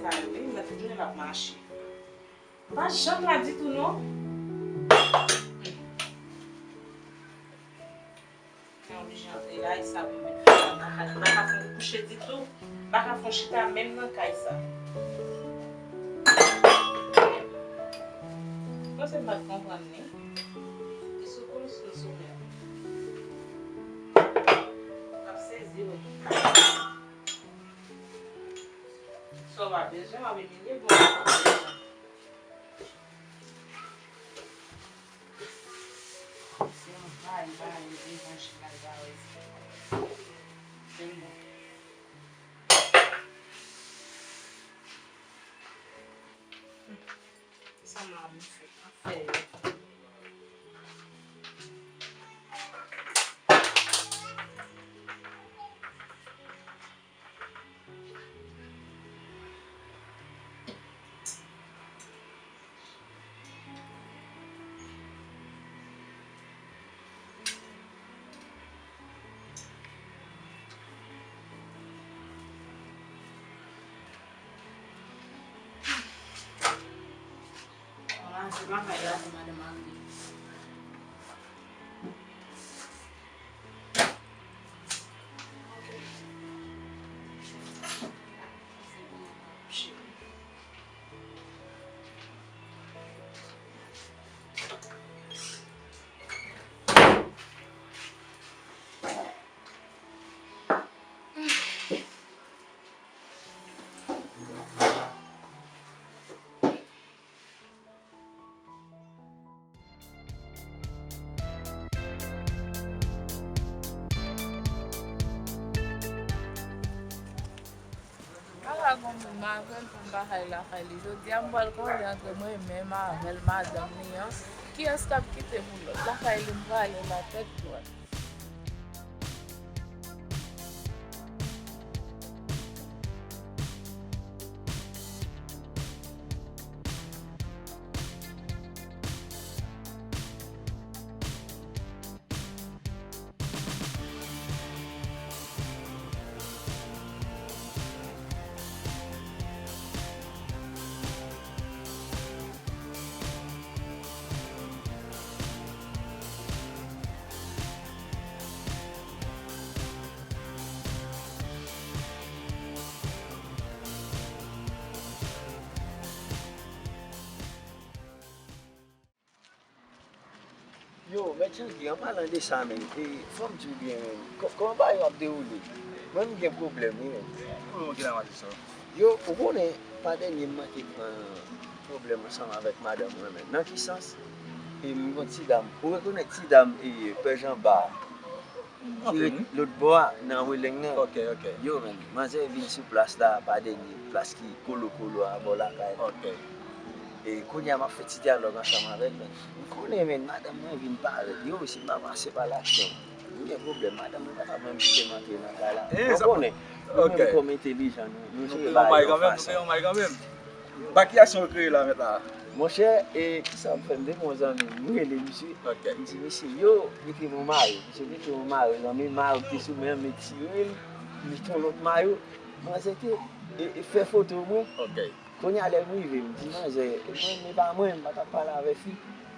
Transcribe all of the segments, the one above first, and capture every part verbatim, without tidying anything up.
Sa yo, wi, m mèt tout jounen l ap mache. Pa janm la ditou, non. Mwen oblije antre la, e sa pou mwen fè nan kay. M pa ka fè yon kouche ditou. M pa ka fè yon chita menm nan kay sa. Panse m pa t konprann li. Li sou kou, li sou, sou mwen. M ap sezi, wi. Sa w pa bezwen, w ap imilye pou w pa bezwen. Se yon vay, vay, evanjil la, vay. Se bon. Sa m la pou m fè, m ap fè yo. Bon, la, se pa kay la, se madanm Anri. Ala gon moun m avè l pou m pa kay lakay li. Jodi a, m pral kole antre mwen menm avè l, madanm li an. Kiyès k ap kite pou lòt? Lakay li m prale la tèt dwat. Yo, Mèt Janky, an palan de sa menm, e, fò m di w byen menm, kò-, kòman bagay yo ap dewoule? Mwen, m gen pwoblèm, wi, menm. Ki pwoblèm ou gen la, Matisò? Yo, ou konnen, pa dènye, m manke pran pwoblèm ansanm avèk madanm mwen menm. Nan ki sans? E, m gon ti dam, ou rekonèt ti dam, e, Pè Janba a? Ki ret lòt bò a, nan Weleng nan. Ok, ok. Yo, menm, manzè vin sou plas la, pa dènye, plas ki kolo kolo a, bò lakay. Ok. E kounye a, m ap fè ti dyalòg ansanm avè l, menm. M konnen, menm, madanm mwen vin parèt. Yo, si m pa pase pa laksyon, m gen pwoblèm. Madanm mwen pa ka menm kite m antre nan kay la. Ou konnen, nou menm kòm entèlijan, nou, nou jere bagay yo fason. Makiaj sa w kreye la, mèt la. Monchè, e kisa m fè? M te gen yon zanmi m, m rele misye. Ok. M di, "Mesye, yo, mete m yon mari." Misye mete m yon mari, zanmi m, mari ki te sou men an, m etire l, m mete yon lòt mayo. Manzè te, e, e fè foto mwen. Ok. Kounye a, lè m rive, m di, "Manzè, e mwen, men pa mwen, m pa t ap pale avè fi."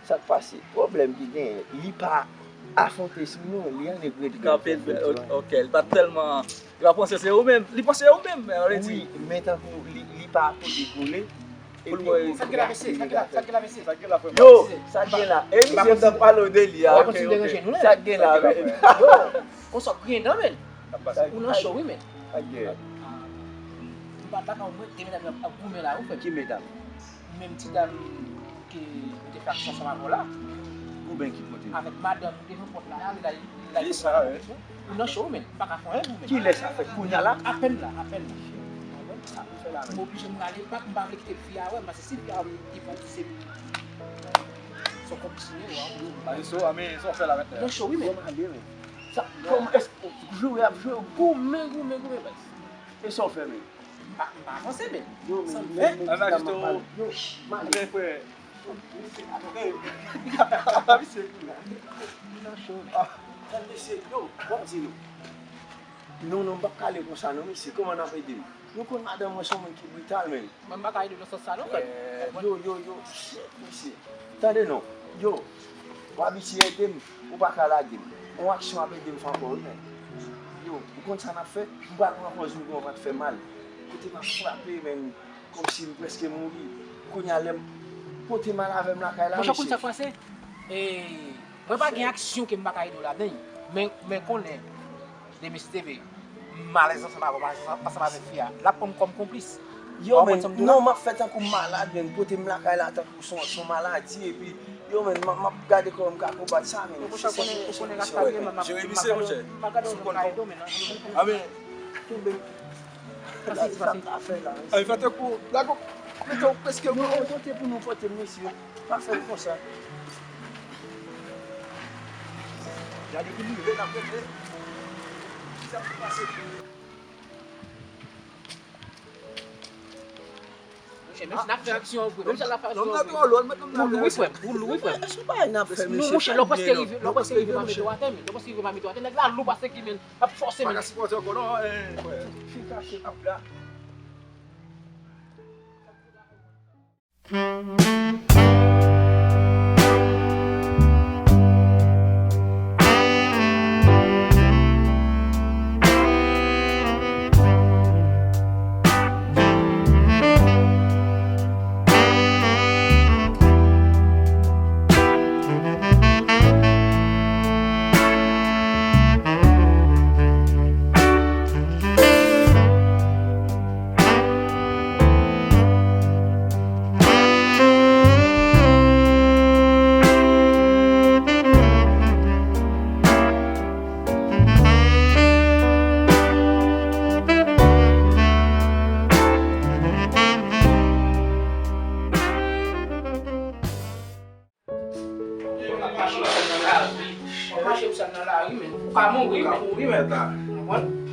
Sa k pase? Pwoblèm ki genyen, li pa afwonte sou nou, li annik ret kanpe, ok, li pa tèlman, li pa panse se ou menm, li panse ou menm, sa vle di. Wi, men tankou li, li pa kote kole, epi sa k gen la, mesye, sa k gen la, mesye, sa k gen la, frè m? Yo, sa k gen la? E misye m t ap pale w de li a. Sa k gen la, men? Yo, konsa w griyen dan, men. Ou nan cho, wi, men. Sa k gen? M pa t la, mwen, de medam ap goumen la, wi, frè m. Ki medam? Menm ti dam ke nou te fè aksyon ansanm avè w la. Goumen ki kote? Avèk madanm, nou te nan pòt la, li la, li la. Ou nan cho, men, m pa ka fè anyen pou ou, men. Kilè sa fèt? Kounye a la? Apèn la, apèn la. M oblije m rale, m pa, m pa vle kite fi a wè m, paske si fi a wè m, li panse se, se yon konplis li ye, w a. Nan cho, wi, men. Sa, kòman, èske, jwe ap jwe, goumen, goumen, goumen, baz. E sa w fè menm? M pa, m pa avanse menm. Yo, men, men, men, men, men, frè. Misye, yo, w ap di nou. Non, non, m p ap kale konsa, non, mesye. Kòman n ap ede l? Nou konn madanm mwen se yon moun ki brital, men. Mwen m pa ka ede w nan sans sa non, frè m. Yo, yo, yo, shit, mesye. Tande non. Yo, w abitye ede m, ou pa ka lage m. Yon aksyon ap ede m fè ankò, wi, men. Yo, ou konn sa n ap fè? M pral pran pòz m gen yon vant fè mal. Kote m ap frape, men, kòmsi m prèske mouri. Kounye a, lè m pote mal avè m lakay la, mesye. Monchè, ou konn sa k pase? E, mwen pa gen aksyon ke m pa ka ede w ladan l, men, men konnen, demen si T V, m alèz ansanm avè w, m alèz ansanm avèk fi a. L ap pran m kòm konplis. Yo, men, non, m ap fè tankou m malad, men, pote m lakay la tankou se yon, se yon maladi, epi, yo, men, m ap, m ap gade kòman m ka konbat sa, men. Ou konnen, ou konnen rasta vye, men, m ap, m ap gade w, m ap gade w, men, non. Kenbe m. Pase, pase. Ay, fè tankou, lago, mete w prèske. Yo, pote pou nou, pote m, mesye. Pa fè l konsa. Gade ki nivo n ap rete. Kisa k pase? Monchè, menm si n ap fè aksyon vre, menm si n ap fè aksyon vre. Ou lou wi, frè m, ou lou wi, frè m. Monchè, lè w prèske rive, lè w prèske rive, m ap mete w atè, men. Lè w prèske rive, m ap mete w atè. Nèg la lou pase ki, men, l ap fòse, men. Pa ka sipòte ankò non, eh, frè. Fin kache ap la. Mache m sal nan lari. Mache m sal nan lari, men. Ou ka mouri, men. Ou ka mouri, men, la. Ou konprann?